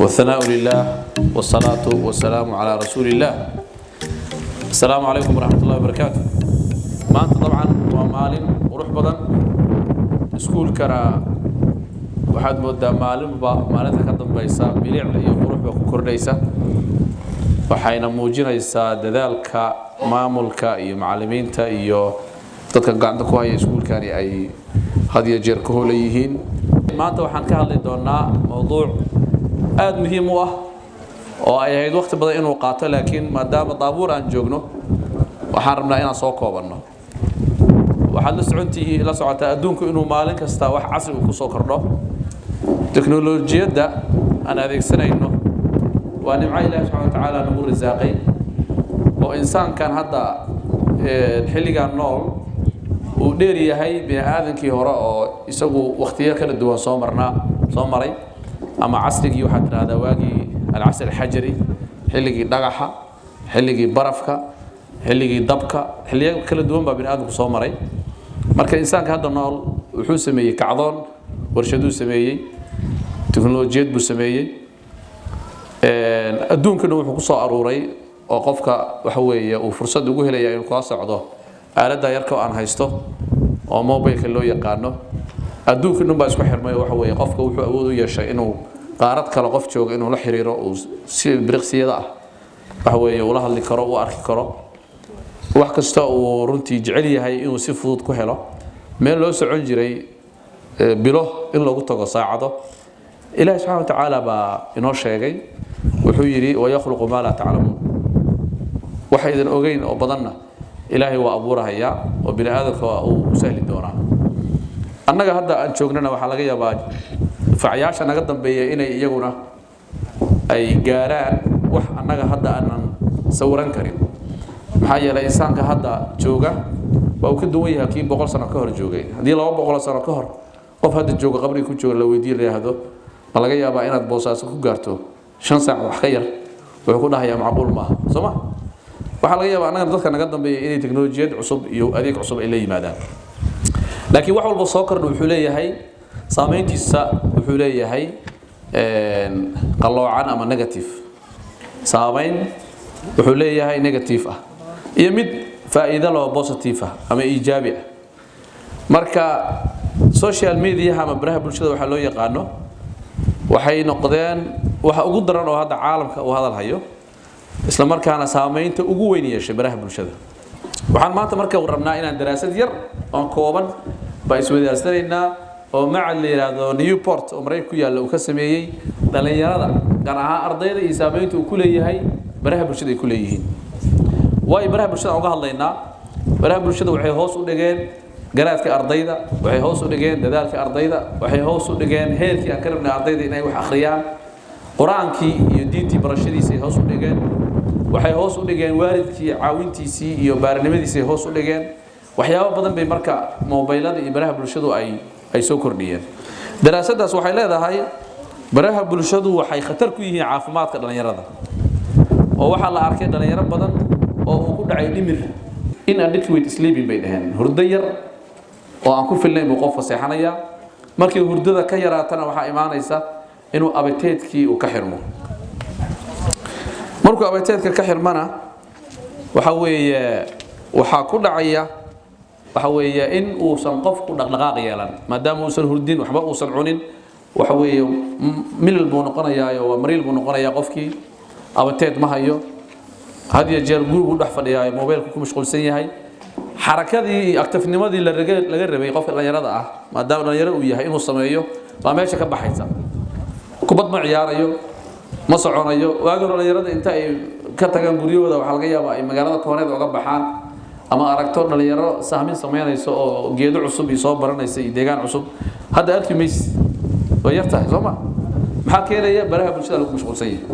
والثناء لله والصلاة والسلام على رسول الله. السلام عليكم ورحمة الله وبركاته. Maanta dabcan waa maalin qurux badan. Iskuulkana waxaad moodaa maalinba maalinta ka dambaysa bilic iyo quruxba ku kordhaysa, waxayna muujinaysaa dadaalka maamulka iyo macallimiinta iyo dadka gacanta ku haya iskuulkani ay had iyo jeer ka hoola yihiin. Maanta waxaan ka hadli doonaa mowduuc aada muhiim u ah oo ay ahayd waqti badan inuu qaato, laakiin maadaama daabuur aan joogno, waxaan rabnaa inaan soo koobanno. Waxaad la socontihiin, la socotaa adduunku inuu maalin kasta wax casri uu ku soo kordho. Teknolojiyadda aan adeegsanayno waa nimco Ilaahi subxana wa tacaala nagu risaaqay, oo insaankan hadda xilligan nool uu dheer yahay bini aadankii hore oo isagu wakhtiyo kala duwan soo marnaa, soo maray, ama casrigii waxaad tidhahdaa waagii العصر الحجري, xilligii dhagaxa, xilligii barafka, xilligii dabka, xilliyo kala duwan baa bini aadamku soo maray. Marka insaanka hadda nool wuxuu sameeyey kacdoon, warshaduu sameeyey, teknolojiyad buu sameeyey, adduunkana wuxuu ku soo aruuray oo qofka waxa weeye uu fursad ugu helaya inuu kula socdo aaladda yarka oo aan haysto oo mobilka loo yaqaano. Adduunka dhan baa isku xirmay oo waxa weeye qofka wuxuu awood u yeeshay inuu qaarad kale qof jooga inuu la xiriiro, uu si biriqsiyada ah waxa weeye ula hadli karo, u arki karo, wax kasta uu runtii jecel yahay inuu si fudud ku helo. Meel loo socon jiray bilo in lagu tago saacado. Ilaahi subxana wa tacaala baa inoo sheegay, wuxuu yidhi: ويخلق ما لا تعلمون. Waxa idin ogeyn oo badanna Ilaahay waa abuurahayaa oo bini aadamka waa uu u sahli doonaa. Annaga hadda aan joognana waxaa laga yaabaa facyaasha naga dambeeya inay iyaguna ay gaaraan wax annaga hadda aanan sawiran karin, maxaa yeelay insaanka hadda jooga waa uu ka duwan yahay kii 100 sano ka hor joogay. Haddii 200 sano ka hor qof hadda jooga qabriga ku jooga la weydiiyo, la yidhaahdo: "Ma laga yaabaa inaad Boosaaso ku gaarto 5 saac wax ka yar?" wuxuu ku dhahayaa: "Macquul maaha." Soo ma waxaa laga yaabaa annagana dadka naga dambeeya inay teknolojiyad cusub iyo adeeg cusub ay la yimaadaan. Laakiin wax walba soo kordha wuxuu leeyahay saameyntiisa, wuxuu leeyahay qalloocan ama negative saameyn, wuxuu leeyahay negative ah iyo mid faa'iido loo positive ah ama iijaabi ah. Marka social mediaha ama baraha bulshada waxaa loo yaqaano waxay noqdeen waxa ugu daran oo hadda caalamka uu hadal hayo, isla markaana saameynta ugu weyn yeeshay baraha bulshada. Waxaan maanta marka rabnaa inaan daraasad yar oon kooban baa iswadaarsanaynaa oo macad la yidhaahdo Newport oo Maraykan ku yaalla uu ka sameeyey dhalinyarada, gaar ahaan ardayda, iyo saameynta uu ku leeyahay baraha bulshada ay ku leeyihiin. Waayo baraha bulshada aan uga hadlaynaa? Baraha bulshada waxay hoos u dhigeen garaadka ardayda, waxay hoos u dhigeen dadaalka ardayda, waxay hoos u dhigeen heerkii aan ka rabnay ardayda inay wax akhriyaan, Qur-aankii iyo diintii barashadiisa ay hoos u dhigeen, waxay hoos u dhigeen waalidkii caawintiisii iyo baarinimadiisii ay hoos u dhigeen. Waxyaabo badan bay marka mobaylada iyo baraha bulshadu ay soo kordhiyeen. Daraasaddaas waxay leedahay baraha bulshadu waxay khatar ku yihiin caafimaadka dhallinyarada, oo waxaa la arkay dhallinyaro badan oo uu ku dhacay dhimir. Inadequate sleeping bay dhaheen, hurdo yar oo aan ku filnayn buu qofka seexanaya. Markii hurdada ka yaraatana waxaa imaanaysa inuu appetite-kii uu ka xirmo. Markuu appetite-ka ka xirmana, waxa weeye waxaa ku dhacaya waxa weeye in uusan qofku dhaqdhaqaaq yeelan, maadaama uusan hurdin, waxba uusan cunin. Waxa weeye milil buu noqonayaa, waa mariil buu noqonayaa qofkii. Appetite ma hayo, had iyo jeer gurigu dhex fadhiyaayo, mobaylku ku mashquulsan yahay. Xarakadii iyo active-nimadii laga rabay qofka dhallinyarada ah, maadaama dhalinyaro uu yahay, inuu sameeyo baa meesha ka baxaysa. Kubad ma ciyaarayo, ma soconayo. Waagi hore dhalinyarada inta ay ka tagaan guryahooda waxaa laga yaabaa ay magaalada kooneed oga baxaan, ama aragto dhalinyaro sahmin samaynayso oo geedo cusub iyo soo baranaysa iyo deegaan cusub. Hadda arki maysid, way yar tahay, soo ma? Maxaa keenaya? Baraha bulshada lagu mashquulsan yahay.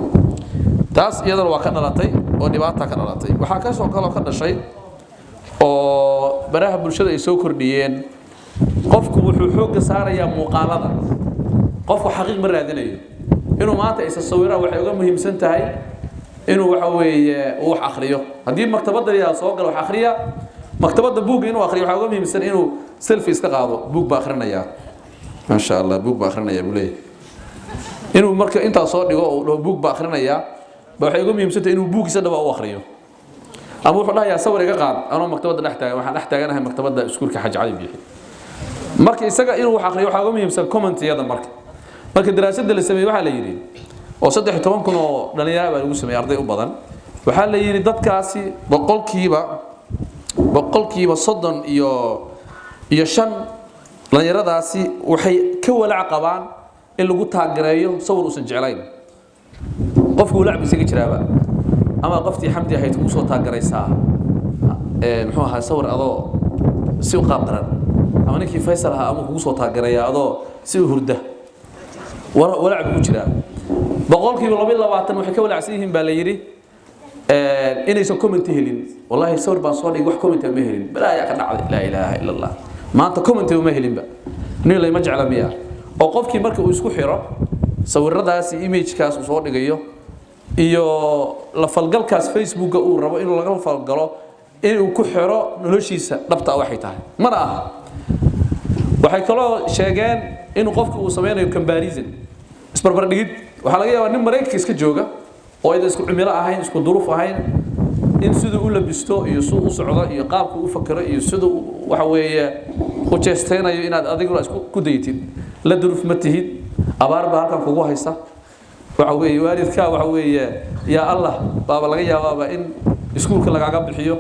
Taas iyadana waa ka dhalatay oo dhibaata ka dhalatay. Waxaa kasoo kaloo ka dhashay oo baraha bulshada ay soo kordhiyeen, qofku wuxuu xoogga saarayaa muuqaalada. Qofku xaqiiq ma raadinayo. Inuu maanta isa sawiraan waxay uga muhiimsan tahay inuu waxa weeye uu wax akhriyo. Haddii maktabadda yaa soo gala wax akhriya, maktabadda buugga inuu akhriyo waxaa uga muhiimsan inuu selfie iska qaado. "Buug baa akhrinayaa, maasha Allah, buug baa akhrinayaa," buu leeyahay. Inuu marka intaa soo dhigo oo dhaho buug baa akhrinayaa ba, waxay uga muhiimsantahay inuu buuggiisa dhaba u akhriyo. Ama wuxuu dhahayaa, "Sawir iga qaad anoo maktabadda dhex taagan, waxaan dhex taaganahay maktabadda iskuulka Xaaji Cali Biixi." Marka isaga inuu wax akhriyo waxaa uga muhiimsan commentiyada. Marka daraasadda la sameeyey waxaa la yidhi, oo 13,000 oo dhalinyaro baa lagu sameeyey, arday u badan, waxaa la yidhi dadkaasi boqolkiiba 35 dhalinyaradaasi waxay ka walaac qabaan in lagu taagereeyo sawir uusan jeclayn. Qofku walaac buu isaga jiraaba, ama qoftii Xamdi ahayd kugu soo taageeraysaa, muxuu ahaa, sawir adoo si u qaab daran, ama ninkii Faysal ahaa ama kugu soo taageeraya adoo si u hurda, walaac buu ku jiraa. 22% waxay ka walaacsan yihiin baa la yidhi inaysan comment helin. "Wallahi sawir baan soo dhigay, wax comment ma helin, balaayaa ka dhacday, laa ilaaha illa Allah, maanta comment ma helinba, nin layma jecla miya?" Oo qofkii marka uu isku xiro sawiradaas iyo imagekaas uu soo dhigayo iyo la falgalkaas Facebooka uu rabo inuu laga falgalo, inuu ku xiro noloshiisa dhabta ah waxay tahay mana aha. Waxay kaloo sheegeen inuu qofku uu sameynayo comparison, isbarbardhigid. Waxaa laga yaabaa nin Maraykanka iska jooga oo aydan isku cimilo ahayn, isku duruuf ahayn, in siduu u labisto iyo siduu u socdo iyo qaabku u fakero iyo siduu waxa weeye u jeesteynayo inaad adiguna isku ku daytid. La duruuf ma tihid, abaar baa halkan kugu haysa, waxa weeye waalidkaa waxa weeye yaa Allah baaba laga yaabaaba in iskuulka lagaaga bixiyo,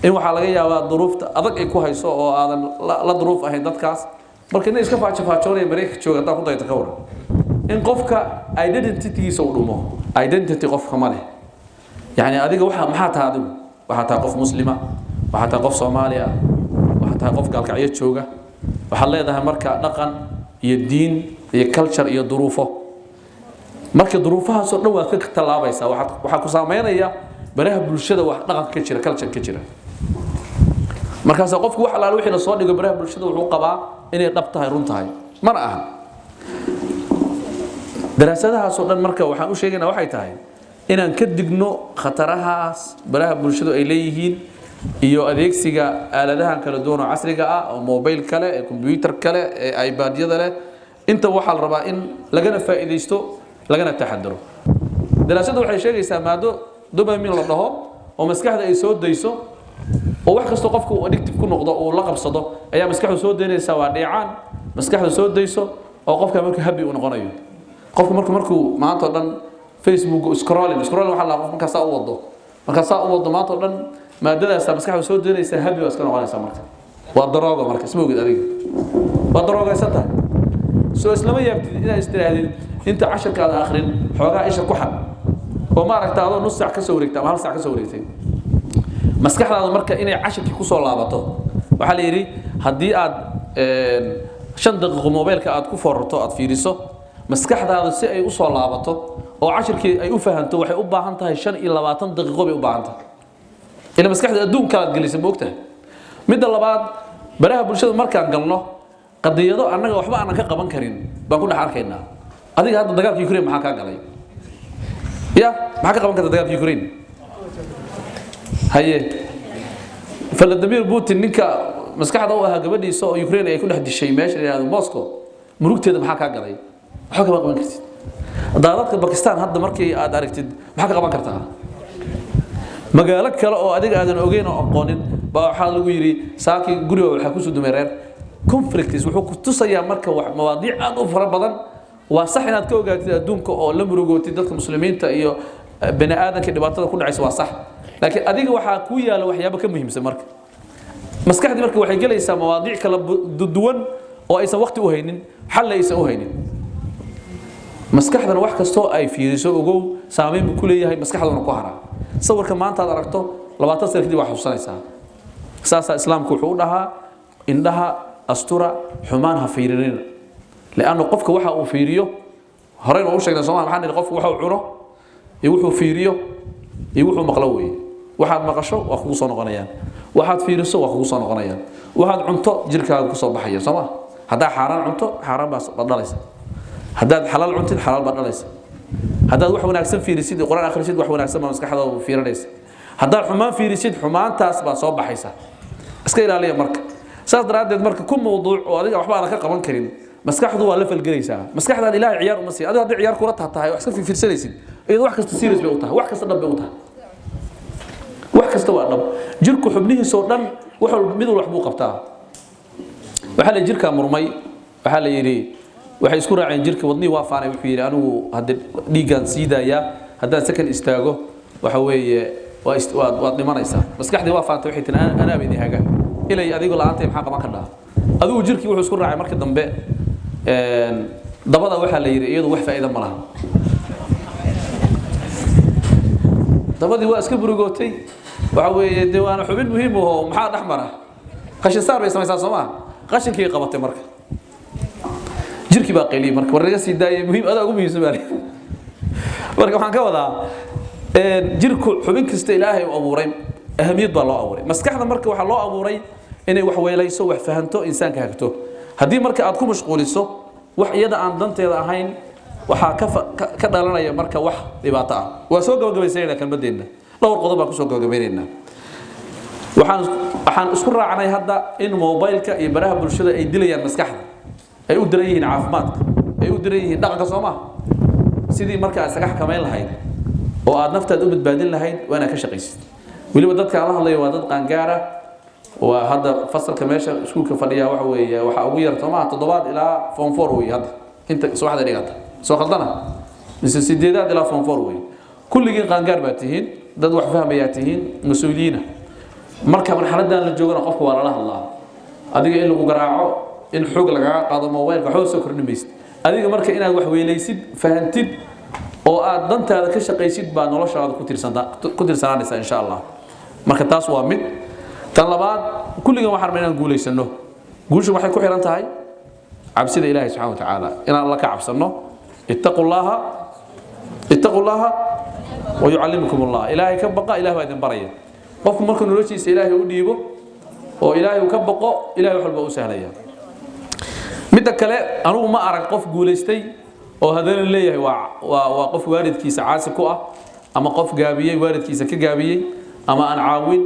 in waxaa laga yaabaa duruufta adag ay ku hayso oo aadan la duruuf ahayn dadkaas. Marka nin iska faajo faajoonaya Maraykanka jooga haddaa ku dayto, ka waran in qofka identitygiisa uu dhumo? Identity qofka ma leh. Yani adiga waxa maxaa tahay? Adigu waxaa tahay qof Muslima, waxaa tahay qof Soomaali ah, waxaa tahay qof Gaalkacyo jooga. Waxaad leedahay marka dhaqan iyo diin iyo culture iyo duruufo. Marka duruufahaasoo dhan waad ka tallaabaysaa. Waxaa ku saameynaya baraha bulshada, wax dhaqanka ka jira, culture ka jira. Markaas qofku wax alaala wixii la soo dhigo baraha bulshada wuxuu qabaa inay dhab tahay, run tahay, mana aha. Daraasadahaasoo dhan marka waxaan u sheegaynaa waxay tahay inaan ka digno khatarahaas baraha bulshadu ay leeyihiin iyo adeegsiga aaladahan kala duwan oo casriga ah, oo mobile kale, ee computer kale, ee iPadyada leh. Inta waxaa la rabaa in lagana faa'iidaysto, lagana taxadaro. Daraasaddu waxay sheegaysaa maado dopamine la dhaho oo maskaxda ay soo dayso, oo wax kastoo qofku uu addictive ku noqdo, uu la qabsado, ayaa maskaxdu soo daynaysaa. Waa dheecaan maskaxdu soo dayso oo qofka markuu happy uu noqonayo. Qofku markuu maanta oo dhan Facebook scrolling, scrolling waxaa la qof markaa saa u wado, markaa saa u wado maanta oo dhan, maadadaasa maskaxdu soo daynaysaa, happy baa iska noqonaysaa. Marka waa daroogo. Marka isma ogid adiga waa daroogaysan tahay. Soo islama yaabtid inaad istiraahdid inta casharkaada akhrin xoogaa isha ku xad, oo maaragta adoo nus saac ka soo wareegtay ama hal saac ka soo wareegtay, maskaxdaada marka inay cashirkii kusoo laabato. Waxaa la yidhi haddii aad 5 daqiiqo mobaylka aad ku foorarto, aad fiiriso, maskaxdaada si ay usoo laabato oo cashirkii ay u fahanto waxay u baahan tahay 25 daqiiqo bay u baahan tahay, ila maskaxda adduun kalaad gelisay, ma ogtahay? Midda labaad, baraha bulshada markaan galno, qadiyado annaga waxba aanan ka qaban karin baan ku dhex arkaynaa. Adiga hadda dagaalka Ukraine maxaa kaa galay? Ya maxaa ka qaban karta dagaalka Ukraine? Haye, Vladimir Putin, ninka maskaxda u ahaa gabadhiisa oo Ukraine ay ku dhex dishay meesha la yidhahdo Moscow, murugteeda maxaa kaa galay? Waxba kama qaban kartid. Daadadka Bakistan hadda markii aad aragtid, maxaa ka qaban kartaa? Magaalo kale oo adiga aadan ogeyn oo aqoonin baa waxaa lagu yidhi saakii guriga waxaa kusoo dumay reer. Conflicts wuxuu ku tusayaa marka wax mawaadiic aad u fara badan. Waa sax inaad ka ogaatid adduunka oo la murugootid dadka Muslimiinta iyo bani aadanka dhibaatada ku dhacaysa, waa sax, laakiin adiga waxaa kuu yaala waxyaabo ka muhiimsan. Marka maskaxdii marka waxay gelaysaa mawaadiic kala duwan oo aysan waqti u haynin, xal aysan u haynin. Maskaxdana wax kastoo ay fiiriso, ogow, saameyn buu ku leeyahay, maskaxduna ku haraa. Sawirka maanta aad aragto, 20 sano kadib waa xusuusanaysaa. Saasaa Islaamku wuxuu u dhahaa, "Indhaha astura, xumaan ha fiirinina," liannu qofka waxa uu fiiriyo, horeyna u sheegnay Soomaa, maxaan nidhi? Qofku waxa uu cuno iyo wuxuu fiiriyo iyo wuxuu maqlo weeye. Waxaad maqasho waa kugu soo noqonayaan, waxaad fiiriso waa kugu soo noqonayaan, waxaad cunto jirkaaga kusoo baxaya, soo ma? Haddaad xaaraan cunto, xaaraan baa baad dhalaysa. Haddaad xalaal cuntid, xalaal baad dhalaysa. Haddaad wax wanaagsan fiirisid iyo Quraan akhrisid, wax wanaagsan baa maskaxdaada fiirinaysa. Haddaad xumaan fiirisid, xumaantaas baa soo baxaysa. Iska ilaaliya. Marka saas daraaddeed, marka ku mawduuc oo adiga waxba aadan ka qaban karin Maskaxdu waa la falgelaysaa. Maskaxdan Ilaahay ciyaar uma siiyo. Adigu haddii ciyaar kula tahay, wax iska fiirsanaysid, iyadoo wax kasta serious bay u tahay, wax kasta dhab bay u tahay, wax kasta waa dhab. Jirku xubnihiisoo dhan wax walba mid walba wax buu qabtaa. Waxaa la jirkaa murmay, waxaa la yidhi, waxay isku raaceen jirka. Wadnihii waa faanay, wuxuu yidhi: "Anigu hadda dhiiggaan sii daayaa, haddaan sakan istaago, waxa weeye waa waad dhimanaysaa." Maskaxdii waa faantay, waxay tihi: "Anaaba idin haga ilay, adigu la'aantay maxaa qaban kardhaa?" Adigu jirkii wuxuu isku raacay markii dambe. Dabada waxaa la yidhi iyadu wax faa'iido ma laha. Dabadii waa iska burugootay. Waxa weeye dee waana xubin muhiim aho. Maxaa dhex mara? Qashin saar bay samaysaa, soo maa? Qashinkii qabatay. Marka jirkii baa qayliyey, marka war naga sii daayay, muhiim adaa ugu muhiimsan baa. Marka waxaan ka wadaa, jirku xubin kasta Ilaahay u abuuray ahamiyad baa loo abuuray. Maskaxda marka waxaa loo abuuray inay wax weelayso, wax fahanto, insaanka hagto. Haddii marka aad ku mashquuliso wax iyada aan danteeda ahayn, waxaa ka dhalanaya marka wax dhibaato ah. Waa soo gabagabaysanayna kelmadeenna, dhowr qodob baan kusoo gabagabaynaynaa. Waxaan isku raacnay hadda in mobilka iyo baraha bulshada ay dilayaan maskaxda, ay u diran yihiin caafimaadka, ay u diran yihiin dhaqanka, soo maaha? Sidii marka aad isaga xakamayn lahayd oo aad naftaada u badbaadin lahayd, waa inaad ka shaqaysid. Weliba dadka aan la hadlayo waa dad qaangaara. Waa hadda fasalka meesha iskuulka fadhiya, waxa weeye waxaa ugu yar, soo maaha, toddobaad ilaa form four wey hadda inta subaxda dhigata, soo khaldana mise sideedaad ilaa form four wey. Kulligiin qaangaar baa tihiin, dad wax fahmayaa tihiin, mas-uuliyiina. Marka marxaladan la joogana qofka waa lala hadlaa. Adiga in lagu garaaco, in xoog lagaga qaado mobilka, waxba soo kordhi maysid. Adiga marka inaad wax weelaysid, fahantid oo aad dantaada ka shaqaysid baa noloshaada ku tirsanaanaysa, insha Allah. Marka taas waa mid. Tan labaad, kulligan waxaan rabnaa inaan guulaysano. Guushu waxay ku xiran tahay cabsida Ilaahay subxana wa tacaala, inaan Alla ka cabsano. Ittaqu llaha, ittaqu llaha wayucallimukum Allah. Ilaahay ka baqa, Ilaah baa idin baraya. Qofku markuu noloshiisa Ilaahay u dhiibo oo Ilaahay uu ka baqo, Ilahay wax walba u sahlaya. Midda kale, anugu ma arag qof guulaystay oo haddana leeyahay waa qof waalidkiisa caasi ku ah, ama qof gaabiyey, waalidkiisa ka gaabiyey, ama aan caawin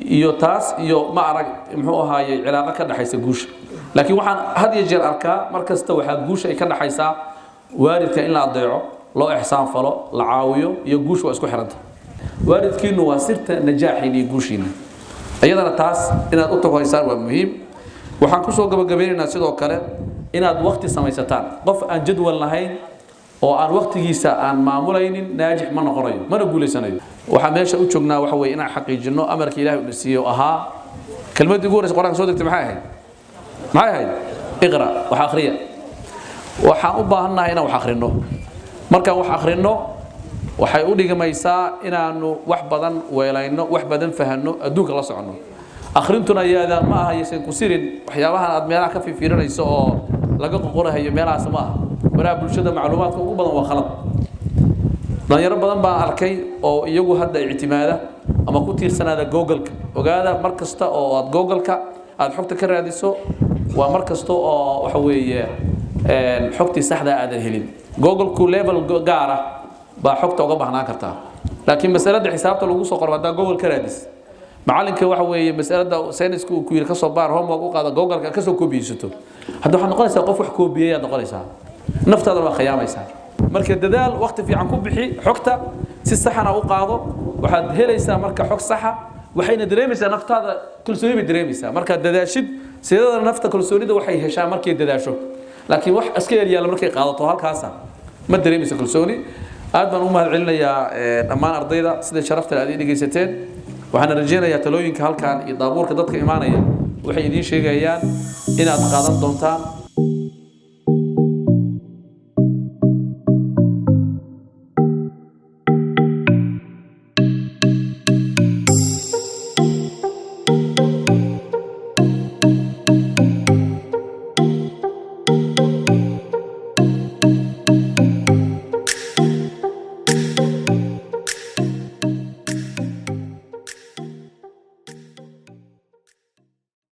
iyo taas iyo ma arag, muxuu ahaayey, cilaaqo ka dhaxaysa guusha. Laakiin waxaan had iyo jeer arkaa, mar kasta waxaa guusha ay ka dhaxaysaa waalidka in la adeeco, loo ixsaan falo, la caawiyo, iyo guusha waa isku xiranta. Waalidkiinu waa sirta najaaxiina iyo guushiina. Iyadana taas inaad u tagohaysaan waa muhiim. Waxaan kusoo gabagabeynaynaa sidoo kale inaad waqti samaysataan. Qof aan jadwal lahayn oo aan waqtigiisa aan maamulaynin naajix ma noqonayo, mana guulaysanayo. Waxaa meesha u joognaa waxa weeye inaan xaqiijino amarka Ilahay una siiyo ahaa kelmaddii ugu horreysa Qur-aanka soo degtay. Maxay ahayd? Maxay ahayd? Iqra, wax akhriya. Waxaan u baahannahay inaan wax akhrino. Markaan wax akhrino, waxay u dhigmaysaa inaanu wax badan weelayno, wax badan fahanno, adduunka la soconno. Akhrintuna yaadaan ma aha yaysan ku sirin waxyaabahan aad meelaha ka fiifiirinayso oo laga qoqorahayo meelahaas. Ma aha baraha bulshada macluumaadka ugu badan waa khalad. Dhalinyaro badan baan arkay oo iyagu hadda ictimaada ama ku tiirsanaada Google-ka. Ogaada, mar kasta oo aad Google-ka aad xogta ka raadiso, waa mar kasta oo waxa weeye xogtii saxda aadan helin. Google-ku level gaar ah baa xogta uga baahnaan kartaa, laakiin masalada xisaabta lagu soo qoro haddaa Google ka raadis, macalinka waxa weeye masalada sayniska uu ku yiri kasoo baar, homework u qaada, Google-ka kasoo koobiyeysato, hadda waxaad noqonaysaa qof wax koobiyey aad noqonaysaa, naftaadana waa khiyaamaysaa. Marka dadaal, waqti fiican ku bixi, xogta si saxana u qaado. Waxaad helaysaa marka xog saxa, waxayna dareemaysaa naftaada, kalsooni bay dareemaysaa markaad dadaashid. Sidada nafta kalsoonida waxay heshaa markay dadaasho, laakiin wax iska yaryaala markay qaadato halkaasa ma dareemayso kalsooni. Aad baan u mahad celinayaa dhammaan ardayda sida sharafta aad ii dhegaysateen. Waxaana rajaynayaa talooyinka halkan iyo daabuurka dadka imaanaya waxay idiin sheegayaan inaad qaadan doontaan.